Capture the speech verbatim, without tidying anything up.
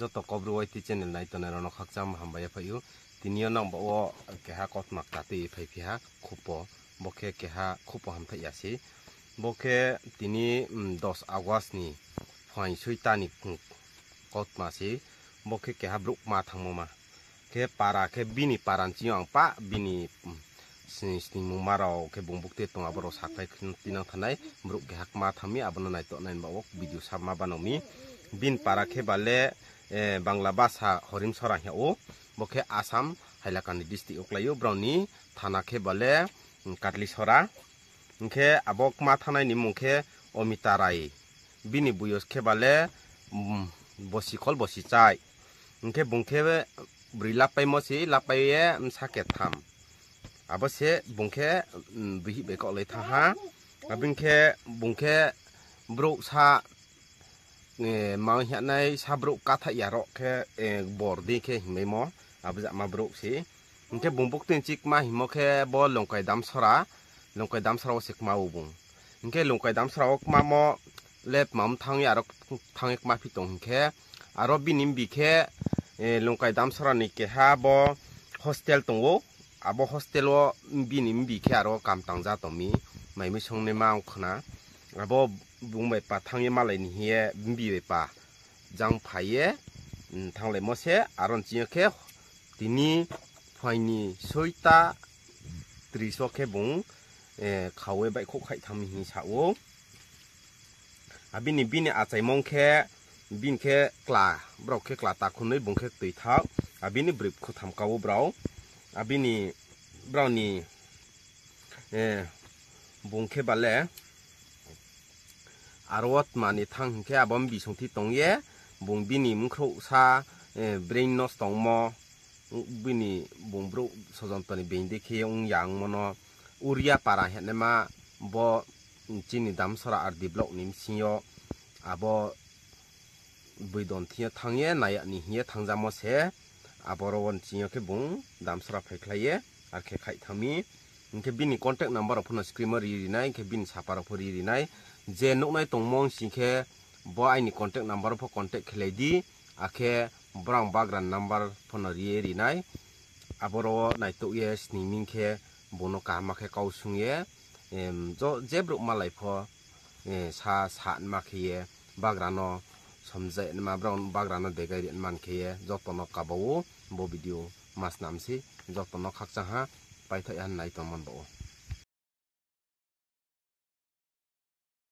Joto Kaubru Y T channel nai tongnai rao no khakchangma hambai ye phai ou. Tini yo nang baoh wo keha kautma kta tui ye phaiphi ha, khupo. Bo khe keha khupo hamthaih ya sei. Bo khe tini, mm, dos August ni phuaing soita ni, mm, kautma sei. Bo khe keha brouh kma thanngmo ma. Khe para khe bini para ni ching yo ang pah bini, mm, sni-, sningmungma rao khe bung buktui tong abo rao sakhlai khe tinang thanai brouh keha kma thanng mi, abo no naitoh nai baoh wo video sama bano mi. Bini para khe ba le, eh, Bangla basa Horimsora hing yag ou. Bo khe Assam Hailakandi district wo klái ou. Brao ni thana khe ba le, mm, Katlisora. Hing khe abo kma thanngnai ni mmung khe Omita Rai. Bini boyos khe ba le, mm, bosi khol bosi chai. Hing khe bung khe broi lapaimo se, lapai ye bsa ketham. Abo se bung khe, mm, bihih bai kaohlai thanng ha. Abo hing khe bung khe brouh sa, eh, mang hihnai sa brouh kathaih ya rao khe, eh, bor di khe hingmaimo, abo jama brouh se. Hing khe bung buktui ni ching kma hingmo khe bo Longkai Damsora, Longkai Damsora wo se kma ou bung. Hing khe Longkai Damsora wo kmamo le tma thanng ye aro thanng ye kma phi tong hing khe, aro bini mbi khe, eh, Longkai Damsora ni keha bo hostel tong ou, abo hostel wo bini mbi khe aro kam tangja tong mi, mai mui songnaima ong khna. Abo bung bai pa thanng ye malai ni hing ye mbi bai pa jang phai ye, mm, thannglaimo se, aro ni ching yo khe tini phuaing ni soita tris wo khe bung, eh, khau ye baihkhouh khaih thanng mi hing sa ou. Abini, bini achaimung khe, bini khe kla, brao khe kla takhunoi bung khe ktoi thaoh, abini broi bkhu tham ka ou brao, abini, brao ni, eh, bung khe ba le, aro wo tma ni thanng hing khe abo mbi songthi tong ye, bung bini mkhrouh sa, eh, brain nosto ongmo, bini bung brouh sojonto ni being dei khe ong ya ongmo no, Uria para hingnaima bo chini Damsora R D block ni bsing yo abo boidon thing yo thanng ye nai ya ni hing ye thanngjamo se, aboro wo ni ching yo khe bung Damsora phaikhlai ye, ar khe khaih thanng mi. Hing khe bini contact number rao pho no screen wo ri ri nai, hing khe bini sapa rao pho ri ri nai. Je nuhnai tongmo ong sing khe bo aini contact number wo pho contact khelai di, akhe brao bagra number pho no ri ye ri nai. Aboro wo naitouh ye sning mi khe bung no kaham khe kau sung ye, em, jo-, je brouh malai pho, eh, sa, sa nma khe ye, bagra no somjai nma, brao bagra no degai ri nma khe ye, joto no kaba ou, bo video ma snam sei, joto no khakchang ha, paithaih ha nai tongmo baoh ou.